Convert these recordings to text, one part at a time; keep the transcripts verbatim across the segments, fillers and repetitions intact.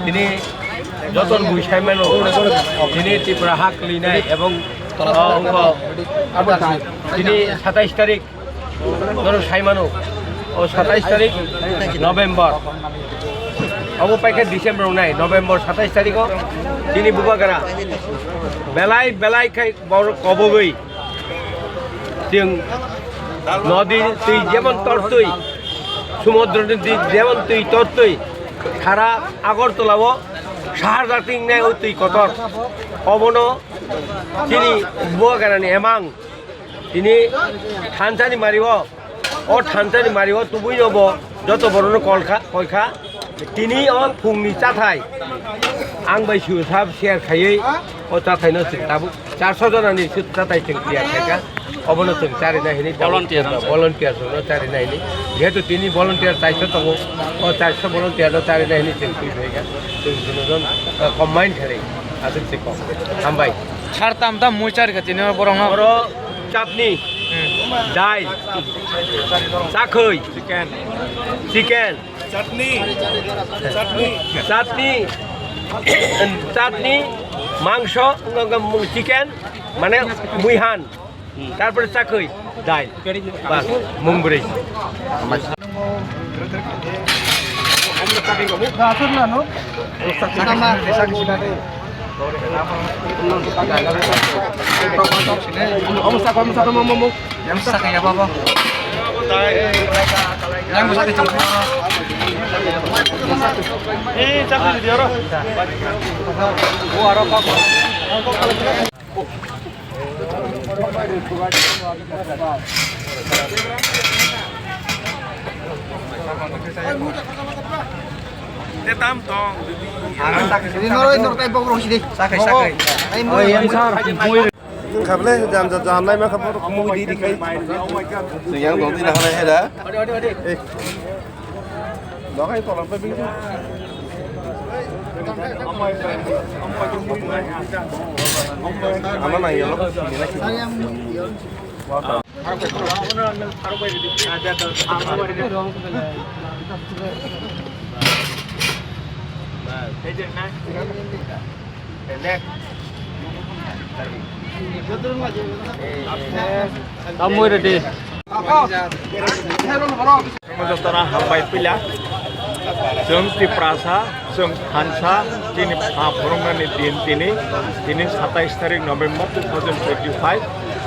Tini joton bui saimano, tini Tripura ha kwlwinai ebong, ah, tini satais tarik, norok saimano, o satais tarik November, obo paikha December nai, November satais tariko tini Bubagra belai belai khai borok kobogwi. Chwng nodi twi jemon tortwi, sumudroni di jemon twi tortwi, sara Agartala-o sahar jating nai o twi kotor. Obono chini Bubagrani emang tini thansani mario, o thansani mario tubui obo joto borokno kolkha, koikha. Tini o phungni chathai ang bai sui sab share khaiwi o chathaino chwng tabuk charso jonani sut chathai chwng tiyar khaikha. Obono chwng charina hini volunteer, volunteer no charina hini. Jehetu tini volunteer charso tongo, o charso volunteer no charina hini chwng twi phaikha. Chwng jono jon, uh, combine kharwi aswk se kok. Hambai. Sar tam tam mui chari kha tini borok no. Oro chutney, dal, chakhwi, chicken, chicken, Chutney. Chutney. Chutney. Chutney, mangso, chicken, mane muihan. Tarpore chakhwi, dal. Bas, mungbrwi. Omo sakha ya babo. Yang sakha chong. Eh, chakri di oro. Te tam tong. Ini noro, ini noro, tai bok rong sini. Sakai, sakai. Ai, mau. Oh, iya, sir. Wngkha bwle, jam, jam, jam, lai ma kha, borok mui di, di khai. Yang dong di na halai hai da. Eh. Dong hai tolang pe bing. Ama na yellow, ini lagi. Tamoi ready. Jotono hambai pila. Chwng Tiprasa, chwng thansa, chini pha phwrwngnani din tini, tini satais tarik November two thousand twenty-five,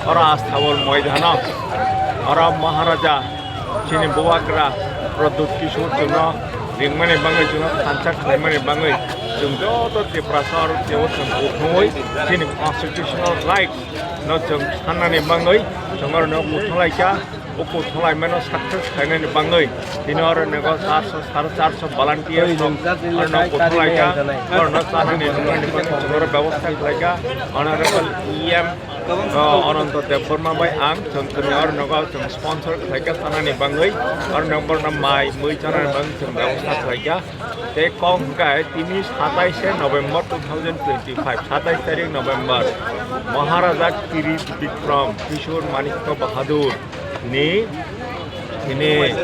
oro Asthabol moidano, oro Maharaja, chini Bubagra, Pradyut Kishore chwngno ringmani bagwi, chwngno thansa khlaimani bagwi, chwng joto Tiprasa oro teibo chwng kuthumwi chini constitutional rights no chwng sannani bagwi chwng oro no kuthumlaikha. O kuthumlaimano success khlainani bagwi tini oro nego charso, sare charso volunteers rok oro no kuthumlaikha, oro no chanani nungnani bagwi chwng oro bebosta khlaikha. Honorable E M, uh, Ananta Debbarma bai ang chwng tini oro nego chwng sponsor khlaikha chanani bagwi, oro no borno mai mui chanani bagwi chwng bebosta khlaikha. Tei kok hwnkhe tini satais November two thousand twenty-five, satais tarik November, Maharaja Kirit Bikram Kishore Manikya Bahadur ni tini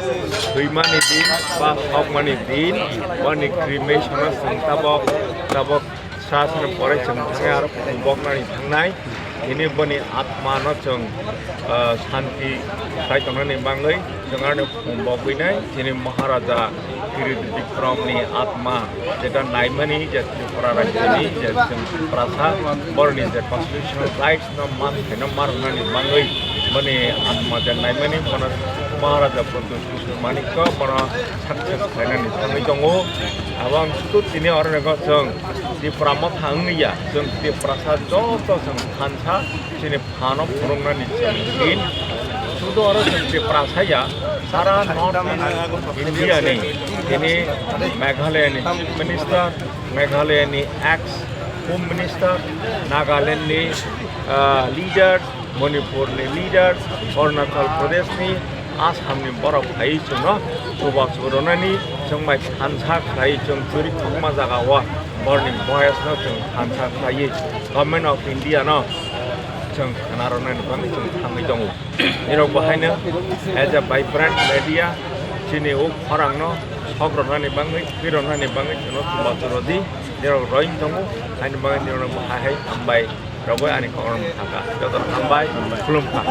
thwimani din ba hokmani din, boni cremation-o chwng tabok, tabok sra sra pore chwng thangwi aro boknani thangnai. Tini boni atma no chwng, ah, santi khai tongnani bagwi chwng ano phung bogwinai. Tini Maharaja Kirit Bikram ni atma jeta naimani je Tripura rajyoni je chwng Tiprasa boroni je constitutional rights no man khaino ma rwnani bagwi boni atma je naimani bono Maharaja Pradyut Kishore Manikya bono success khlainani thangwi tongo. Abo ang sudu tini oro nego chwng Tipra motha wngya, chwng Tiprasa joto chwng thansa chini phano phwrwngnani chwng din. Sudu oro chwng Tiprasa ya, sara North East India ni, tini Meghalaya ni Chief Minister, Meghalaya ni ex Home Minister, Nagaland ni, ah, leader, Manipur ni leader, Arunachal Pradesh ni, Assam ni borok phai chwngno chuba chuba rwnani chwng bai thansa khlai chwng churi kokma jaga o borni voice no chwng thansa khlai Government of India no chwng khna rwnani bagwi chwng thangwi tongo. Nirok bo haino as a vibrant media chini o khorang no Hok rwnani bagwi, twi rwnani bagwi, jono thumba chwrwdi, nirok roing tongo, haini bagwi nirok hai hai hambai rogwi ani kokno mwthangkha. Jotono hambai, khulumkha.